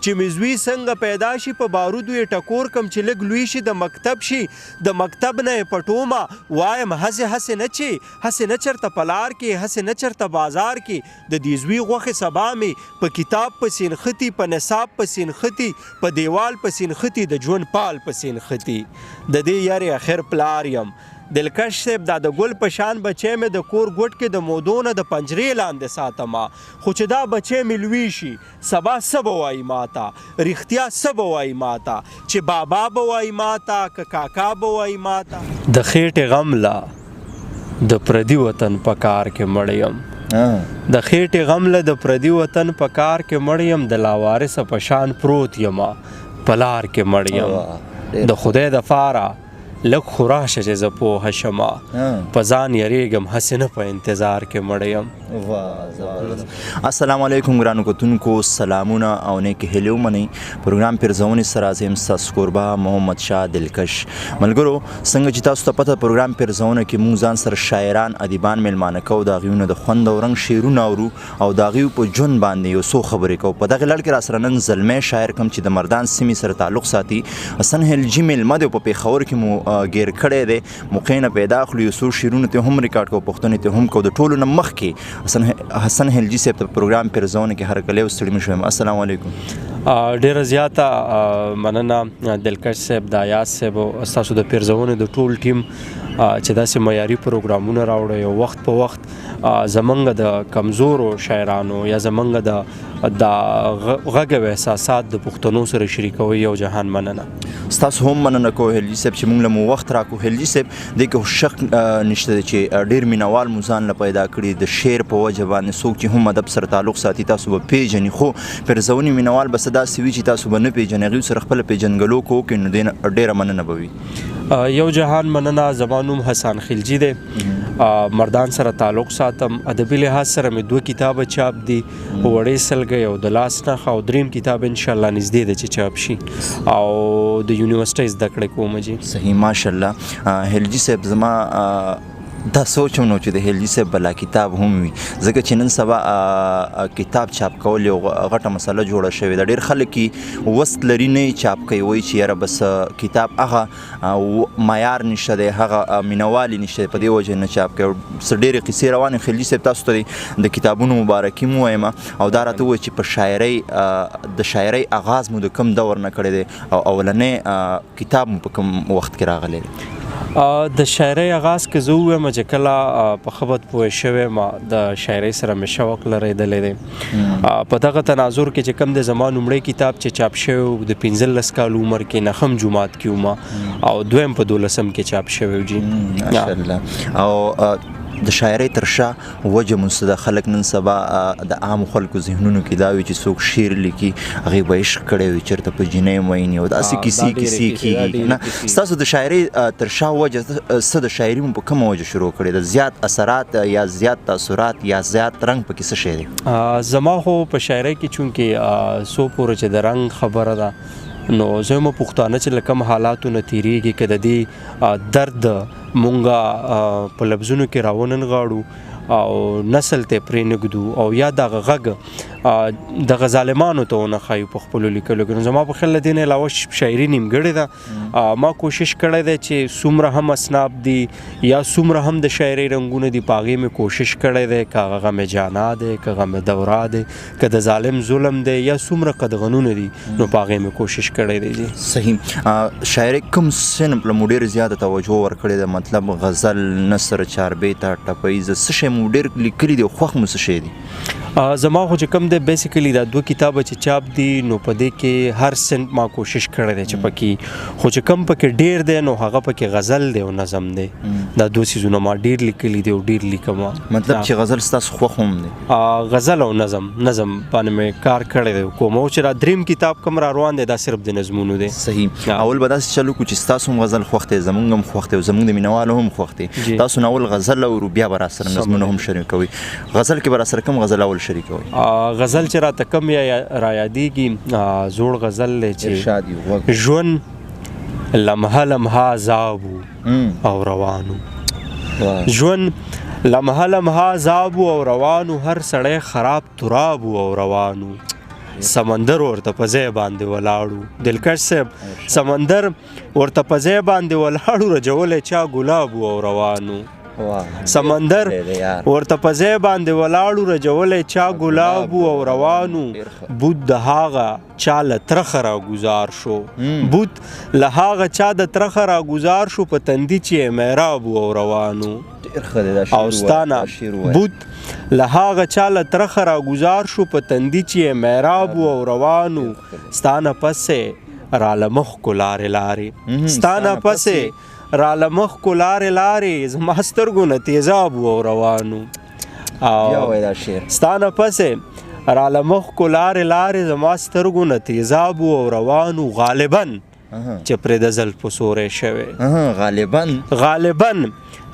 چې مې زوی څنګه پیدا شي په بارودو یې ټکور کم، چې لږ لوی شي د مکتب شي، د مکتب نه یې پټومه، وایم هسې هسې نه چې هسې نه چرته په لار کې، هسې نه چرته بازار کې د دې زوی غوښې سبا مې په کتاب پسې نښتي، په نصاب پسې نښتي، په دیوال پسې نښتي، د ژوند پال پسې نښتي. د دې یارې اخر پلار یم دلکش صاحب، دا د ګل په شان بچی مې د کور ګوټ کې د مودو نه د پنجرې لاندې ساتمه، خو چې دا بچی مې لوی شي سبا څه به وایي ماته، رښتیا څه به وایي ماته، چې بابا به وایي ماته که کاکا به وایي ماته. د خېټې غم له د پردي وطن په کار کې مړ یم، د خېټې غم له د پردي وطن په کار کې مړ یم، د لاوارثه په شان پروت یم په لار کې مړ یم. د خدای د فاره لږ خو راشه چې زه پوه شم، په ځان یریږم هسې نه په انتظار کې مړ یم. السلام علیکم ګرانو کتونکو، سلامونه او نیکې هیلې ومنئ. پروګرام پیرزونې سره زه یم ستاسو کوربه محمد شاه دلکش. ملګرو، څنګه چې تاسو ته پته، پروګرام پیرزونه کې موږ ځان سره شاعران ادیبان میلمانه کوو، د هغوی نه د خوند او رنګ شعرونه اورو او د هغوی په ژوند باندې یو څو خبرې کوو. په دغه لړ کې را سره نن زلمی شاعر کوم چې د مردان سیمې سره تعلق ساتي، حسن هلجي میلمه دی، په پېښور کې مو ګیر کړی دی. موقع نه پیدا اخلو، یو څو شعرونه ته هم ریکارډ کوو، پوښتنې ته هم کوو. د ټولو نه مخکې حسن هلجي صاحب ته پروګرام پیرزونه کې هرکلی او ستړي مه شوم. السلام علیکم. ډیره زیاته مننه دلکش صاحب، د ایاز صاحب او ستاسو د پیرزونې د ټول ټیم چې داسې معیاري پروګرامونه راوړی او وخت په وخت زمونږ د کمزورو شاعرانو یا زمونږ د د غږ او احساسات د پښتنو سره شریکوي. یو جهان مننه. ستاسو هم مننه کوو هلجي صاحب چې موږ له مو وخت راکو. هلجي صاحب، دې کې شک نشته چې ډېر مینوال مو ځان له پیدا کړي د شعر په وجه باندې. څوک چې هم ادب سره تعلق ساتي تاسو به پیژني، خو پیرزونې مینوال به څه داسې وي چې تاسو به نه پیژني، هغوی سره خپله پیژندګلو کو کې، نو ډېره مننه به وي. یو جهان مننه. زما نوم حسن خلجي دی، مردان سره تعلق ساتم. ادبي لحاظ سره مې دوه کتابه چاپ دي، وړې سلګۍ او د لاس نښه، او دریم کتاب انشاءالله نږدې دی چې چاپ شي، او د یونیورسټۍ زده کړې کوم جی. صحیح، ماشاءالله. هلجي صاحب، زما دا سوچ هم نو چې د هلجي صاحب بلا کتاب هم وي، ځکه چې نن سبا کتاب چاپ کول یو غټه مسله جوړه شوې ده. ډېر خلک یې وس لري نه چاپ کوي، وایي چې یاره بس کتاب هغه معیار نشته دی، هغه مینوالي نشته دی، په دې وجه نه چاپ کوي. څه ډېرې قصې روانې. خلجي صاحب، تاسو ته د کتابونو مبارکي مو وایم، او دا راته ووایي چې په شاعرۍ د شاعرۍ آغاز مو د کوم دور نه کړی دی او اولنی کتاب مو په کوم وخت کې راغلی دی؟ د شاعرۍ آغاز که زه ووایم چې کله په خبت پوه شوی ما د شاعرۍ سره مې شوق لرېدلی دی. په دغه تناظر کې چې کوم دی، زما لومړی کتاب چې چاپ شوی و د 15 کالو عمر کې نهم جومات کې وم، او دویم په 12 کې چاپ شوی و جی. ماشاءالله. او د شاعرۍ تر شا وجه مو څه ده؟ خلک نن سبا د عامو خلکو ذهنونو کې دا وي چې څوک شعر لیکي هغې به عشق کړی وي، چېرته په جینۍ مین او داسې کیسې کیسې کېږي. نه، ستاسو د شاعرۍ تر شا وجه څه د؟ شاعري مو په کومه وجه شروع کړې ده؟ زیات اثرات یا زیات تاثرات یا زیات رنګ پکې څه شی دی؟ زما خو په شاعرۍ کې چونکې څو پورې چې د رنګ خبره ده، نو زه یم پښتانه چې له کوم حالاتو نه تېرېږي، که د دې درد مونږه په لفظونو کې راوننغاړو او نسل ته پرې نږدو او یا دغه غږ دغه ظالمانو ته ونه ښایو په خپلو لیکلو کې، نو زما په خیال له دې نه علاوه شاعري نیمګړې ده. ما کوشش کړی دی چې څومره هم اصناف دي یا څومره هم د شاعرۍ رنګونه دي، په هغې مې کوشش کړی دی، که هغه غم جانا دی، که غم دورا دی، که د ظالم ظلم دی یا څومره قدغنونه دي، نو په هغې مې کوشش کړی دی جی. صحیح. شاعرۍ کوم صنف له مو ډېره زیاته توجه ورکړې ده؟ مطلب غزل، نثر، چاربیته، ټپه ییزه، څه شی مو ډېر لیکلي دي او خوښ مو څه شی دي؟ زما خو چې کوم دی بیسیکلی دا دوه کتابه چې چاپ دي، نو په دې کې هر صنف ما کوشش کړی دی چې پکې، خو چې کوم پکې ډېر دی نو هغه پکې غزل دی او نظم دی. دا دوه څیزونه ما ډېر لیکلي دي او ډېر لیکم. مطلب چې غزل ستاسو خوښ هم دی؟ غزل او نظم، نظم باندې مې کار کړی دی کوم. او چې را دریم کتاب کوم را روان دی، دا صرف د نظمونو دی. صحیح. اول به داسې چلو کړو چې ستاسو هم غزل خوښ دی، زمونږ هم خوښ دی او زمونږ د مینوالو هم خوښ دی. تاسو نه اول غزل اورو، بیا به را سره نظمونه هم شریکوئ. غزل کې به را سره کوم غزل اول شریکوئ؟ غزل چې راته کوم را یادېږي، زوړ غزل دی چې ارشاد یې وغوږ. ژوند لمحه لمحه عذاب و او روان و. ژوند لمحه لمحه عذاب و او روان و، هر سړی خراب تراب و او روان و. سمندر ورته په ځای باندې ولاړو. دلکش صاحب سمندر ورته په ځای باندې ولاړو، رجولی چا ګلاب او روانو. سمندر ورته په ځای باندې ولاړو، رجولی چا ګلاب او روانو. بود د هغه چا له ترخه راګوزار شو، بود له هغه چا د ترخه راګوزار شو، په تندي چې یې محراب او روانو. او ستانه بود له هغه چا له ترخه راګوزار شو، په تندي چې یې محراب او روانو. ستانه پسې راله مخکو لارې لارې، ستانه پسې راله مخکو لارې لارې، زما سترګو نه تیزاب او روانو. او ستانه پسې راله مخکو لارې لارې، زما سترګو نه تیزاب او روانو. غالبا چې پرې د زلفو سوری شوی، غالبا غالبا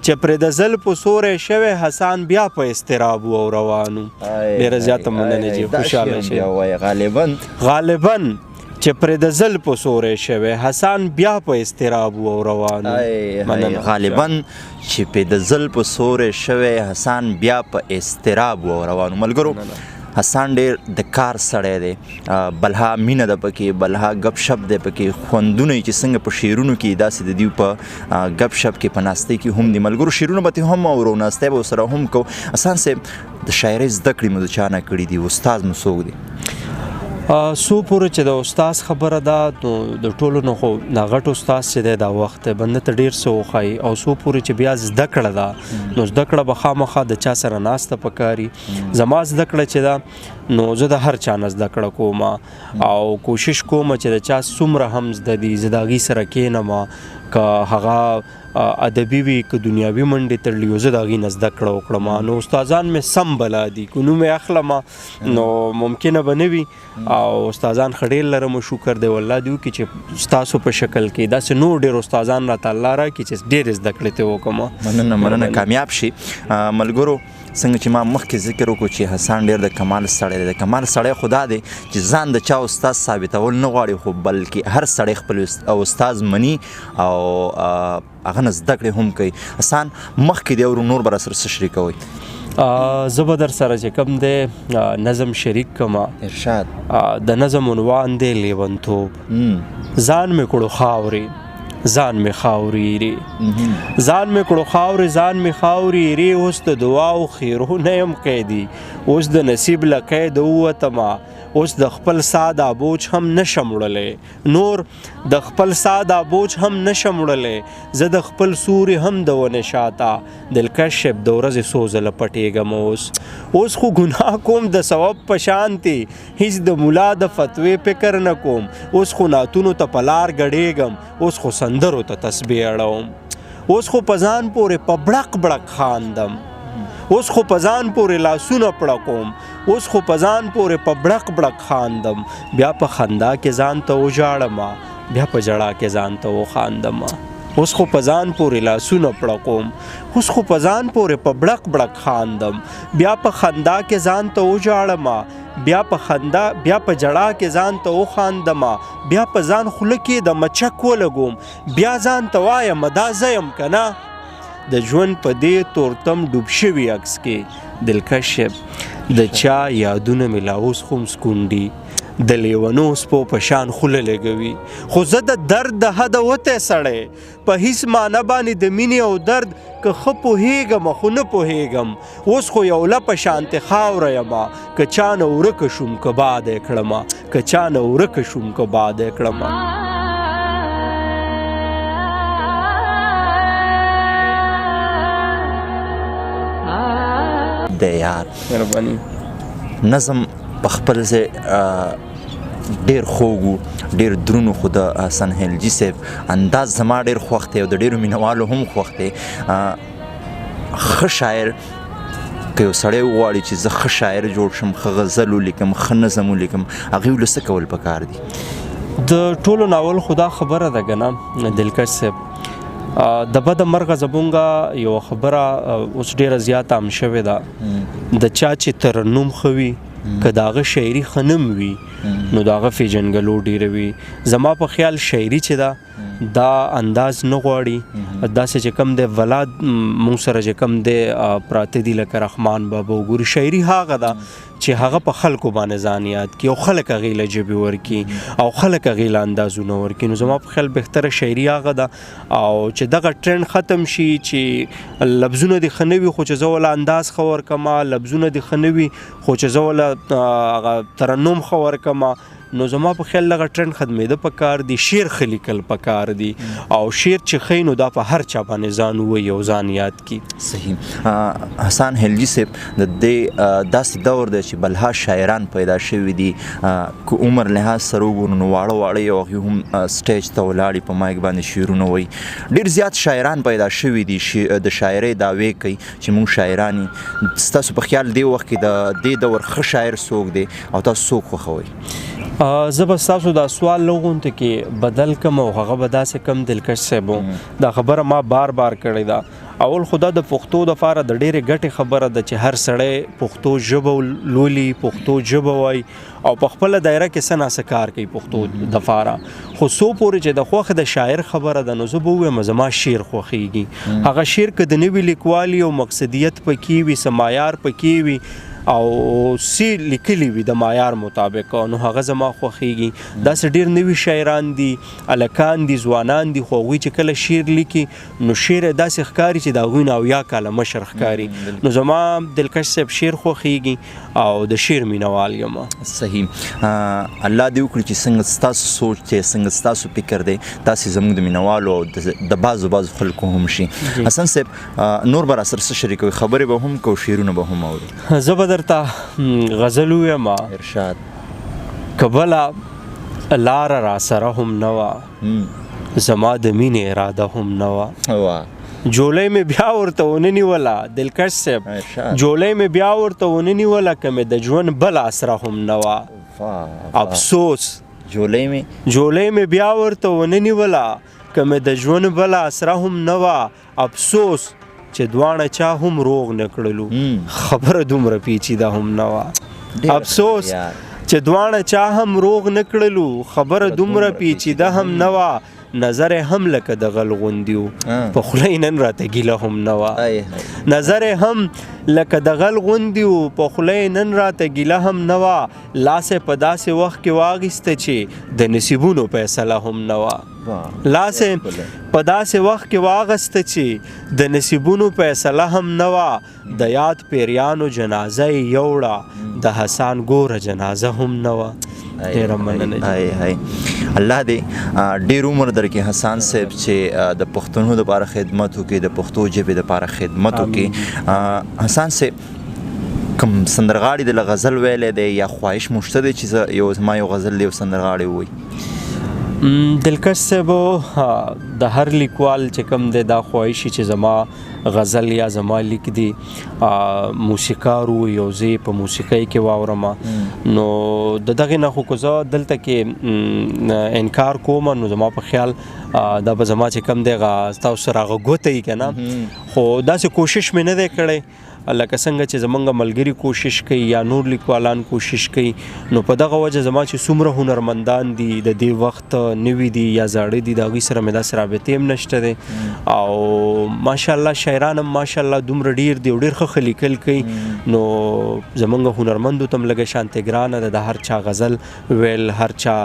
چې پرې د زلفو سوری شوی، حسان بیا په اضطراب او روانو. ډېره زیاته مننه جي، خوشحاله شئ. غالبا غالبا چې پرې د زلفو سوری شوی، حسان بیا په اضطراب او روانو. غالبا چې پرې د زلفو سوری شوی، حسان بیا په اضطراب او روانو. ملګرو حسان ډېر د کار سړی دی، بلها مینه ده پکې، بلها ګپ شپ دی پکې، خوندونه یې چې څنګه په شعرونو کې داسې د دیو په ګپ شپ کې په ناستۍ کې هم دي. ملګرو شعرونه به ترې هم اورو، ناستۍ به ورسره هم کوو. حسان صاحب د شاعرۍ زده کړې مو د چا نه کړي دي؟ استاد مو څوک دی؟ څو پورې چې د استاد خبره ده نو د ټولو نه خو دا غټ استاد چې دی دا وخت دی، بنده ته ډېر څه وښایي. او څو پورې چې بیا زده کړه ده نو زده کړه به خامخا د چا سره ناسته پکاري. زما زده کړه چې ده نو زه د هر چا نه زده کړه کوم او کوشش کوم چې د چا څومره هم زده دي زه د هغې سره کښېنم، که هغه ادبي وي که دنیاوي منډې تړلي وي، زه د هغې نه زده کړه وکړم. نو استادان مې سم بلا دي، که نوم یې اخلم نو ممکنه به نه وي. او استادان ښه ډېر لرم، شکر دی والله دې وکړي چې ستاسو په شکل کې داسې نور ډېر استادان راته الله راکړي چې ډېرې زده کړې ترې وکړم. مننه مننه، کامیاب شي. ملګرو څنګه چې ما مخکې ذکر وکړو چې حسان ډېر د کمال سړی دی. د کمال سړی خو دا دی چې ځان د چا استاد ثابتول نه غواړي، خو بلکې هر سړی خپل استاد مني او هغه نه زده کړې هم کوي. حسان مخکې دی اورو، نور به راسره څه شریکوئ؟ زه به در سره چې کوم دی نظم شریک کړم. ارشاد. د نظم عنوان دی لیونتوب. ځان مې کړو خاورې، ځان مې خاورې ایرې، ځان مې کړو خاورې، ځان مې خاورې ایرې. اوس د دعا او خیرو نه یم قیدي، اوس د نصیب له قیده ووتمه، اوس د خپل ساه دا بوج هم نشم وړلی، نور د خپل ساه دا بوج هم نشم وړلی، زه د خپل سوري هم د ونې شاته. دلکش صاحب د ورځې څو ځله پټېږم. اوس اوس خو ګناه کوم د ثواب په شانتې، هیڅ د ملا د فتوې فکر نه کوم. اوس خو نعتونو ته په لار ګډېږم، اوس خو سندرو ته تسبیح اړوم. اوس خو په ځان پورې په بړق بړق خاندم، اوس خو په ځان پورې لاسونه پړکوم، اوس خو په ځان پورې په بړق بړق خاندم. بیا په خندا کې ځان ته وژاړم، بیا په ژړا کې ځان ته وخاندم. اوس خو په ځان پورې لاسونه پړکوم، اوس خو په ځان پورې په بړق بړق خاندم. بیا په خندا کې ځان ته وژاړم، بیا په خندا بیا په ژړا کې ځان ته وخاندم. بیا په ځان خوله کې د مچک ولګوم، بیا ځان ته وایم دا زه یم که نه. د ژوند په دې تورتم ډوب شوي عکس کې دلکش صاحب د چا یادونه مې لا اوس هم سکونډي، د لیونو سپو په شان خوله لګوي. خو زه د درد د حده وتی سړی، په هیڅ معنی باندې د مینې او درد که ښه پوهېږم خو نه پوهېږم. اوس خو یو لپه شانتې خاوره یمه، که چا نه ورکه شوم که باد یې کړمه، که چا نه ورکه شوم که باد یې کړمه. دی یار مهرباني. نظم په خپل ځای ډېر خوږ و، ډېر درون و، خو د حسن هلجي صاحب انداز زما ډېر خوښ دی او د ډېرو مینهوالو هم خوښ دی. ښه شاعر که یو سړی وغواړي چې زه ښه شاعر جوړ شم، ښه غزل ولیکم، ښه نظم ولیکم، هغې له څه کول پکار دي؟ د ټولو ناول خو دا خبره ده که نه دلکش صاحب، د بده مرغه زمونږه یوه خبره اوس ډېره زیاته عام شوې ده، د چا چې ترنم ښه وي که د هغه شاعري ښه نم وي نو د هغه پیژندګلو ډېره وي. زما په خیال شاعري چې ده دا انداز نه غواړي. داسې چې کم دی ولاد مونږ سره چې کم دی پراته دي، لکه رحمان بابا وګوري، شاعري هغه ده چې هغه په خلکو باندې ځان یاد کړي او خلک هغې له ژبې ورکړي او خلک هغې له اندازونه ورکړي. نو زما په خیال بهتره شاعري هغه ده. او چې دغه ټرند ختم شي چې لفظونه دې ښه نه وي خو چې زه وله انداز ښه ورکړم، لفظونه دې ښه نه وي خو چې زه وله هغه ترنم ښه ورکړم، نو زما په خیال دغه ټرند ختمېده پکار دي. شعر ښه لیکل پکار دي او شعر چې ښه نو دا په هر چا باندې ځان ووایي او ځان یاد کړي. صحیح. حسن هلجي صاحب، د دې داسې دور دی چې بلها شاعران پیدا شوي دي، که عمر لحاظ سره وګورو نو واړه واړه یو هغوی هم سټیج ته ولاړي په مایک باندې شعرونه وایي. ډېر زیات شاعران پیدا شوي دي، د شاعرۍ دعوې کوي چې موږ شاعران یو. ستاسو په خیال دې وخت کې د دې دور ښه شاعر څوک دی او تاسو څوک خوښوئ؟ زه به ستاسو دا سوال لغونته کې بدل کم او هغه به داسې کم. دلکش صاحب، دا خبره ما بار بار کړې ده. اول خدا د پښتو د فاره د ډېرې ګټې خبره ده چې هر سړی پښتو ژبه لولي، پښتو ژبه وایي او په خپله دایره کې څه ناڅه کار کوي پښتو د فاره. خو څو پورې چې د خوښې د شاعر خبره ده، نو زه به ووایم زما شعر خوښیږي. هغه شعر که د نوي لیکوالي او مقصدیت پکې وي، څه معیار پکې وي او سی لیکلي وي د معیار مطابق، نو هغه زما خوښیږي. داسې ډېر نوي شاعران دي، هلکان دي، ځوانان دي، خو هغوی چې کله شعر لیکي نو شعر یې داسې ښکاري چې د هغوی نه 70 کاله مشر ښکاري. نو زما دلکش صاحب شعر خوښیږي او د شعر مینهوال یم. صحیح. الله دې وکړي چې څنګه ستاسو سوچ دی، څنګه ستاسو فکر دی، تاسې زموږ د مینهوالو او د بعضو بعضو خلکو هم شي. حسن صاحب، نور به راسره څه شریکوي؟ خبرې به هم کوو، شعرونه به هم اورو. زه به درته غزل ووایم. ارشاد. که بله لاره راسره هم نه وه، زما د مینې اراده هم نه وه. جولۍ مې بیا ورته ونه نیوله دلکش صاحب، جولۍ مې بیا ورته ونه نیوله که مې د ژوند بله اسره هم نه وه. افسوس. جولۍ مې بیا ورته ونه نیوله که مې د ژوند بله اسره هم نه وه. افسوس چې دواړه چا هم روغ نه کړلو، خبره دومره پیچیده هم نه وه. افسوس چې دواړه چا هم روغ نه کړلو، خبره دومره پیچیده هم نه وه. نظر هم لکه د غل غوندي و، په خوله یې نن راته ګیله هم نه وه. نظر هم لکه د غل غوندي و، په خوله یې نن راته ګیله هم نه وه. لاس یې په داسې وخت کې واغیسته چې د نصیبونو فیصله هم نه وه. لاس یې په داسې وخت کې واغسته چې د نصیبونو فیصله هم نه وه. د یاد پیریانو جنازه یې یوړه، د حسن ګوره جنازه هم نه وه. ډېره مننه. الله دې ډېر عمر درکړي حسن صاحب چې د پښتنو دپاره خدمت وکړي، د پښتو ژبې دپاره خدمت وکړي. حسن صاحب، کوم سندرغاړي د له غزل ویلی دی یا خواهش مو شته دی چې زه یو زما یو غزل دی یو سندرغاړی ووایي؟ دلکش صاحب، د هر لیکوال چې کوم دی دا خواهش چې زما غزل یا زما لیک دی موسیقار ووایي او زه یې په موسیقۍ کې واورم. نو د دغې نه خو که زه دلته کې انکار کوم نو زما په خیال دا به زما چې کوم دی هغه ستاسو سره هغه ګوته وي که نه، خو داسې کوشش مې نه دی کړی لکه څنګه چې زمونږ ملګري کوشش کوي یا نور لیکوالان کوشش کوي. نو په دغه وجه زما چې څومره هنرمندان دي د دې وخت نوي دي یا زاړه دي، د هغوی سره مې داسې رابطې هم نشته دی. او ماشاءالله شاعران هم ماشاءالله دومره ډېر دي او ډېر ښه ښه لیکل کوي. نو زمونږ هنرمندو ته هم لږه شانتې ګرانه ده د هر چا غزل ویل، هر چا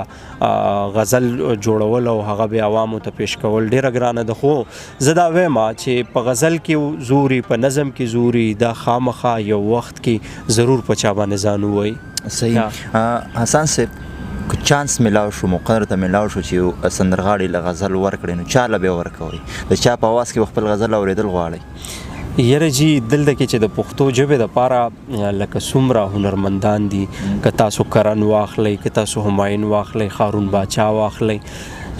غزل جوړول او هغه بیا عوامو ته پیش کول ډېره ګرانه ده. خو زه دا وایم چې په غزل کې زوري، په نظم کې زوري، دا خامخا یو وخت کې ضرور په چا باندې ځان ووایي. صحیح. حسن صاحب، که چانس ملاو شو، موقع درته ملاو شو چې یو سندرغاړي له غزل ورکړئ، نو چا له به ورکوئ؟ د چا په اواز کې به خپل غزل اورېدل غواړئ؟ یاره جی، دلته کې چې د پښتو ژبې دپاره لکه څومره هنرمندان دي، که تاسو کرن واخلئ، که تاسو همایون واخلئ، خارون باچا واخلئ،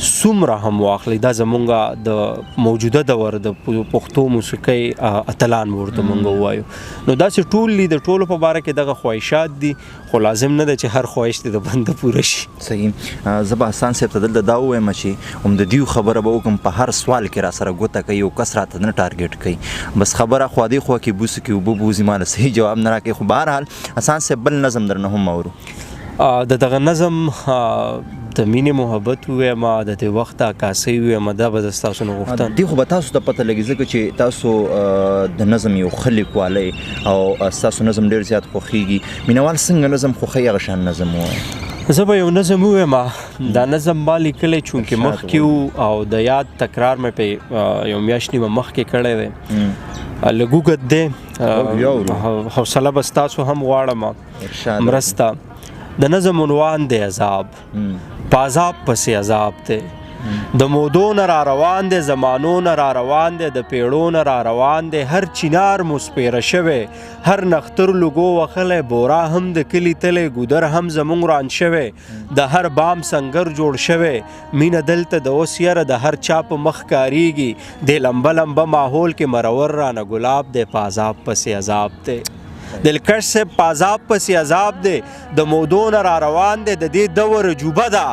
څومره هم واخلئ، دا زمونږ د موجوده دور د پښتو موسیقۍ اتلان ورته مونږ ووایو. نو داسې ټول دي، د ټولو په باره کې دغه خواهشات دي، خو لازم نه ده چې هر خواهش دې د بنده پوره شي. صحیح. زه به حسن صاحب ته دلته دا ووایم چې هم د دیو خبره به وکړم، په هر سوال کې را سره ګوته کوي، یو کس راته نه ټارګټ کوي، بس خبره خوا دې خوا کې بوسو کې اوبه بوځي، ما له صحیح جواب نه راکوي. خو بهرحال حسن صاحب بل نظم درنه هم اورو. د دغه نظم د مینې محبت ووایم، د دې وخت عکاسۍ ووایم، دا به زه ستاسو نه غوښتنه. دې خو به تاسو ته پته لګي، ځکه چې تاسو د نظم یو ښه لیکوالئ او ستاسو نظم ډېر زیات خوښېږي. مینوال څنګه نظم خوښوي هغه شان نظم ووایه. زه به یو نظم ووایم. دا نظم ما لیکلی چونکې مخکې و او د یاد تکرار مې په یو میاشت نیمه مخکې کړی دی. لږ اوږد دی، حوصله به ستاسو هم غواړم مرسته. د نظم عنوان دی عذاب. په عذاب پسې عذاب دی، د مودو نه را روان دی، زمانو نه را روان دی، د پیړو نه را روان دی. هر چینار مو سپیره شوی، هر نختر لوګو وخلی، بورا هم د کلي تلی، ګودر هم زمونږ وران شوی، د هر بام سنګر جوړ شوی. مینه دلته د اوس یره د هر چا په مخ کاریږي، د لمبه لمبه ماحول کې مرور رانه ګلاب دی، په عذاب پسې عذاب دی. دلکش صاحب په عذاب پسې عذاب دی، د مودو نه را روان دی، د دې دور عجوبه ده،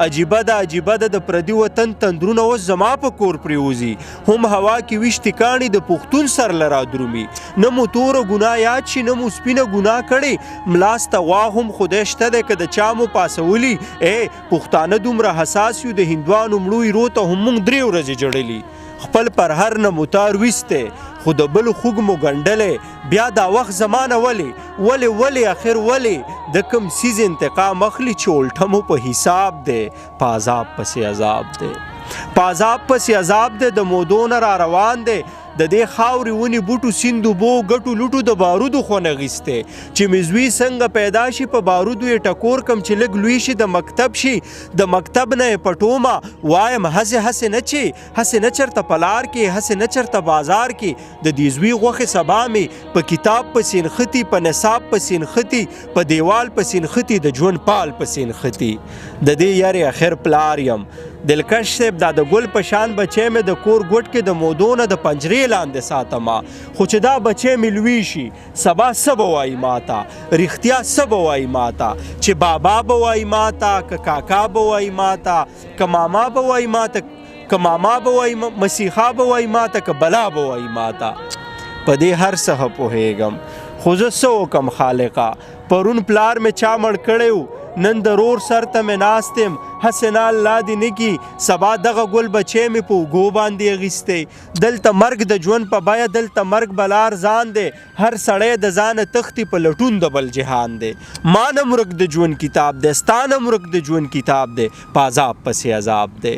عجیبه ده، عجیبه ده. د پردي وطن تندرونه اوس زما په کور پرېوځي، هم هوا کې ویشتي کاڼي د پښتون سر له رادرومي. نه مو توره ګناه یاد شي، نه مو سپینه ګناه کړې، ملاسته غوا هم خدای شته دی که د چا مو پاسولي. ای پښتانه دومره حساس یو، د هندوانو مړو ایرو ته هم موږ 3 ورځې ژړلي. خپل پر هر نه مو تار ویستی، خو د بل خوږ مو ګنډلی. بیا دا وخت زمانه ولې ولې ولې اخر ولې د کوم څیز انتقام اخلي چې الټه مو په حساب دی. په عذاب پسې عذاب دی، په عذاب پسې عذاب دی، د مودو نه را روان دی. د دې خاورې ونې بوټو سیند اوبو ګټو لوټو د بارودو خونه غیستی. چې مې زوی څنګه پیدا شي په بارودو یې ټکور کم، چې لږ لوی شي د مکتب شي، د مکتب نه یې پټومه. وایم هسې هسې نه چې هسې نه چېرته په لار کې، هسې نه چېرته بازار کې. د دې زوی غوښې سبا مې په کتاب پسې نښتي، په نصاب پسې نښتي، په دیوال پسې نښتي، د ژوند پال پسې نښتي. د دې یارې اخر پلار یم. دلکش صاحب دا د ګل په شان بچی مې د کور ګوټ کې د مودو نه د پنجرې لاندې ساتمه، خو چې دا بچی مې لوی شي سبا څه به وایي ماته، رښتیا څه به وایي ماته، چې بابا به وایي ماته، که کاکا به وایي ماته، که ماما به وایي ماته، که ماما به وایي، مسیحا به وایي ماته، که بلا به وایي ماته. په دې هر څه پوهېږم، خو زه څه وکم خالقه. پرون پلار مې چا مړ کړی و، نن د رور سر ته مې ناست یم، هسې نه الله دې نه کړي سبا دغه ګل بچی مې په اوږو باندې اخیستی. دلته مرګ د ژوند په بیه، دلته مرګ بلار ځان دی، هر سړی د ځانه تښتي په لټون د بل جهان دی. ما نه مرګ د ژوند کتاب دی، ستا نه مرګ د ژوند کتاب دی، په عذاب پسې عذاب دی.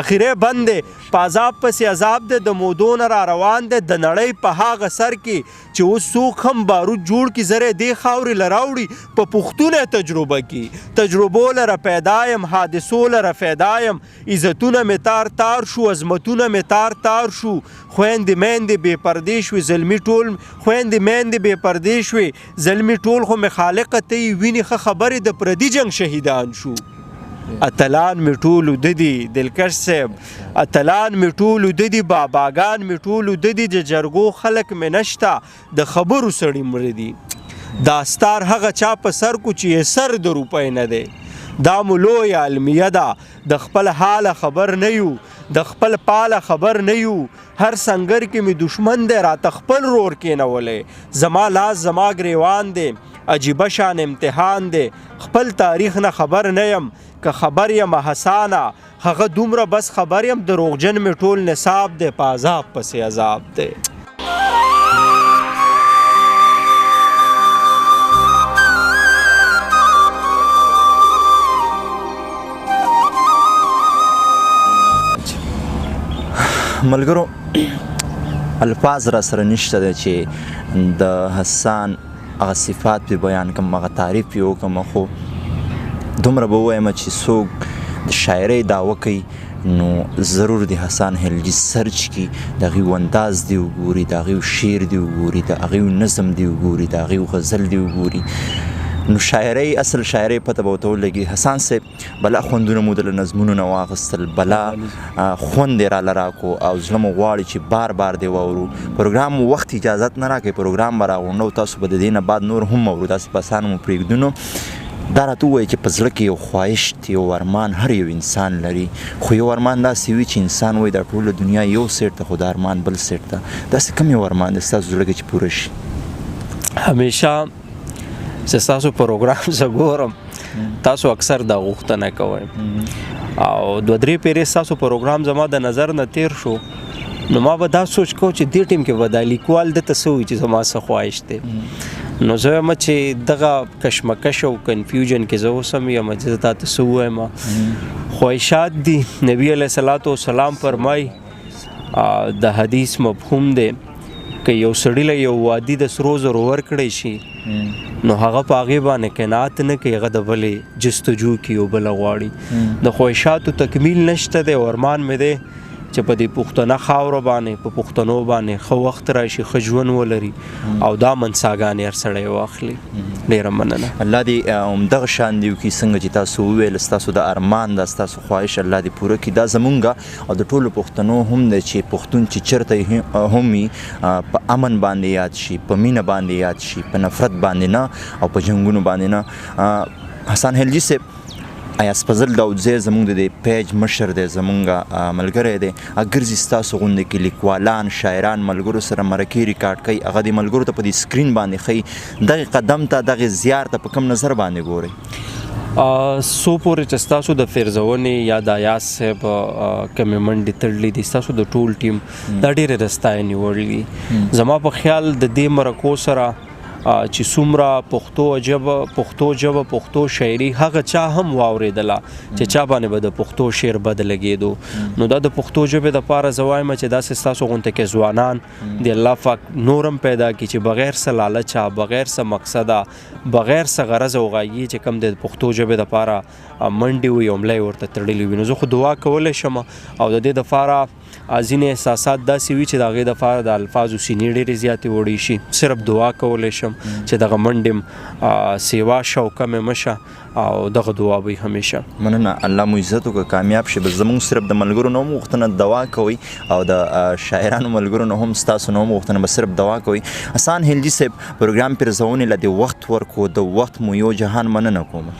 اخیری بند دی، په عذاب پسې عذاب دی، د مودو نه را روان دی. د نړۍ په هغه سر کې چې اوس څوک هم بارود جوړ کړي، زره یې دې خاورې له راوړي، په پښتونه تجربه کړي. تجربو لره پیدا یم، حادثو لره پیدا یم، عزتونه مې تار تار شو، عظمتونه مې تار تار شو. خویندې میندې بې پردې شوې، زلمي ټول خویندې میندې بې پردې شوې، زلمي ټول خو مې خالقه ته یې وینې ښه خبرې د پردي جنګ شهیدان شو. اتلان مې ټول اوده دي دلکش صاحب، اتلان مې ټول اوده دي، باباګان مې ټول اوده دي، د جرګو خلک مې نشته، د خبرو سړي مړه دي. داستار هغه چا په سر کو چې یې سر د روپۍ نه دی. دا مو لویه المیه ده، د خپل حاله خبر نه یو، د خپل پاله خبر نه یو. هر سنګر کې مې دښمن دی، راته خپل رور کېنولی. زما لاس زما ګریوان دی، عجیبه شان امتحان دی، خپل تاریخ نه خبر نه یم، که خبر یم حسانه هغه دومره بس خبر یم، دروغجن مې ټول نصاب دی، په عذاب پسې عذاب دی. ملګرو الفاظ را سره نشته دی چې د حسان هغه صفات پې بیان کړم، هغه تعریف پې وکړم، خو دومره به ووایم چې څوک د شاعرۍ دعوه کوي نو ضرور د حسان هلجي سرچ کړي، د هغې انداز دې وګوري، د هغې شعر دې وګوري، د هغې نظم دې وګوري، د هغې غزل دې وګوري، نو شاعرۍ اصل شاعرۍ پته به ورته ولګي. حسان صاحب بلا خوندونه مو د له نظمونو نه واخیستل، بلا خوند یې راله راکړو او زړه مو غواړي چې بار بار دې واورو. پروګرام مو وخت اجازت نه راکوي، پروګرام به راغونډو، تاسو به د دې نه بعد نور هم اورو، داسې په اسانه مو پرېږدو. نو دا راته ووایي چې په زړه کې یو خواهش، یو ارمان هر یو انسان لري، خو یو ارمان داسې وي چې انسان وایي دا ټوله دنیا یو سیټ ته، خو دا ارمان بل سیټ ته. داسې کوم یو ارمان دی ستاسو زړه کې چې پوره شي؟ همیشه چې ستاسو پروګرام زه ګورم تاسو اکثر دا غوښتنه کوئ او دوه درې پیرې ستاسو پروګرام زما د نظر نه تیر شو، نو ما به دا سوچ کو چې دې ټیم کې به دا لیکوال د ته څه وایي چې زما څه خواهش دی. نو زه وایم چې دغه کشمکش او کنفیوژن کې زه اوسم یم چې زه تا ته څه ووایم. خواهشات دي، نبی علیه الصلاة والسلام فرمایي، د حدیث مفهوم دی که یو سړي له یو وادي د سرو زرو ورکړی شي نو هغه په هغې باندې قناعت نه کوي، هغه د بلې جستجو کوي او بله غواړي. د خواهشاتو تکمیل نشته دی. ارمان مې دی چې په دې پښتنه خاوره باندې، په پښتنو باندې ښه وخت راشي، ښه ژوند ولري او دا منساګانې هر سړی واخلي. ډېره مننه. الله دې همدغه شان دې وکړي څنګه چې تاسو وویل، ستاسو د ارمان دا ستاسو خواهش الله دې پوره کړي. دا زمونږ او د ټولو پښتنو هم دی چې پښتون چې چېرته هم وي په امن باندې یاد شي، په مینه باندې یاد شي، په نفرت باندې نه او په جنګونو باندې نه. حسن هلجي صاحب، ایاز فضل داودزی زمونږ د دې پیج مشر دی، زمونږ ملګری دی، ګرځي ستاسو غوندې کې لیکوالان، شاعران ملګرو سره مرکې ریکارډ کوي، هغه دې ملګرو ته په دې سکرین باندې ښیي. دغې قدم ته، دغې زیار ته په کوم نظر باندې ګورئ؟ څو پورې چې ستاسو د فیرزونې یا د ایاز صاحب کمې منډې تړلې دي، ستاسو د ټول ټیم دا ډېرې د ستاینې وړ دي. زما په خیال د دې مرکو سره چې څومره پښتو ژبه پښتو شاعري هغه چا هم واورېدله چې چا باندې به د پښتو شعر بد لګېدو، نو دا د پښتو ژبې دپاره زه وایم چې داسې ستاسو غونته کې ځوانان د الله پاک نور هم پیدا کړي چې بغیر څه لالچه، بغیر څه مقصده، بغیر څه غرض او غایې چې کوم د پښتو ژبې دپاره منډې وي او ملا یې ورته تړلې وي. نو زه خو دعا کولی شم او د دې دپاره ځینې احساسات داسې وي چې د هغې دپاره د الفاظو سینې ډېرې زیاتې وړې شي. صرف دعا کولی شم چې دغه منډې سیوا شه او کمې مه شه او دغه دعا به همیشه. مننه، الله مو عزت وکړه، کامیاب شي. بس زموږ صرف د ملګرو نه هم غوښتنه دعا کوئ او د شاعرانو ملګرو نه هم ستاسو نه هم غوښتنه، بس صرف دعا کوئ. حسن هلجي صاحب، پروګرام پیرزونې له دې وخت ورکو، د وخت مو یو جهان مننه کوم.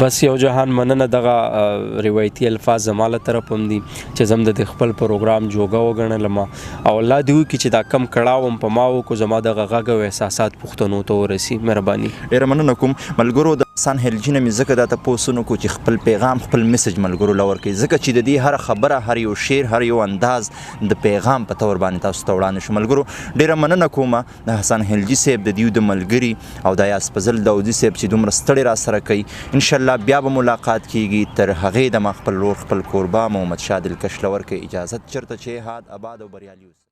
بس یو جهان مننه. دغه روایتي الفاظ زما له طرف هم دي چې زه هم د دې خپل پروګرام جوګه وګڼلم او الله دې وکړي چې دا کم کړاو هم په ما وکړو، زما دغه غږ او احساسات پښتنو ته ورسي. مهرباني. ډېره مننه کوم ملګرو. د حسن هلجي نه مې ځکه دا تپوس ونه کړو چې خپل پیغام، خپل میسج ملګرو له ورکوي، ځکه چې د دې هره خبره، هر یو شعر، هر یو انداز د پیغام په تور باندې تاسو ته وړاندې شو. ملګرو ډېره مننه کوم د حسن هلجي صاحب، د دیو د ملګري او د ایاز فضل داودي صاحب چې دومره ستړی را سره کوي. انشاءالله بیا به ملاقات کیږي. تر هغې دمه خپل ورور، خپل کوربه محمد شاه دلکش له ورکوي اجازت. چېرته چې هاد اباد او بریالي اوسئ.